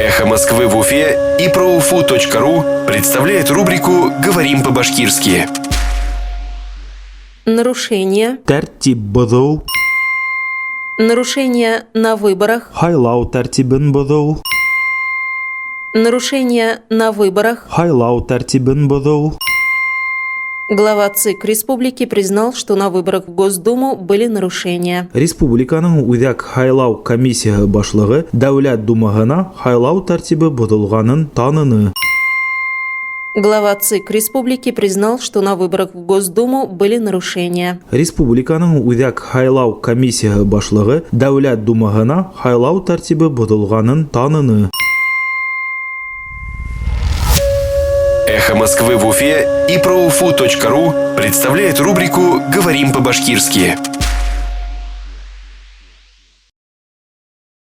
Эхо Москвы в Уфе и проуфу.ру представляет рубрику «Говорим по-башкирски». Нарушение. Тәртип боҙоу. Нарушение на выборах. Һайлау тәртибен боҙоу. Нарушение на выборах. Һайлау тәртибен боҙоу. Глава ЦИК республики признал, что на выборах в Госдуму были нарушения. Республиканың Үҙәк һайлау комиссияһы башлығы Дәүләт Думаһына һайлау тәртибе боҙолғанын таныны. Глава ЦИК республики признал, что на выборах в Госдуму были нарушения. Республиканың Үҙәк һайлау комиссияһы башлығы Дәүләт Думаһына һайлау тәртибе боҙолғанын таныны. Эхо Москвы в Уфе и проуфу.ру представляет рубрику «Говорим по-башкирски».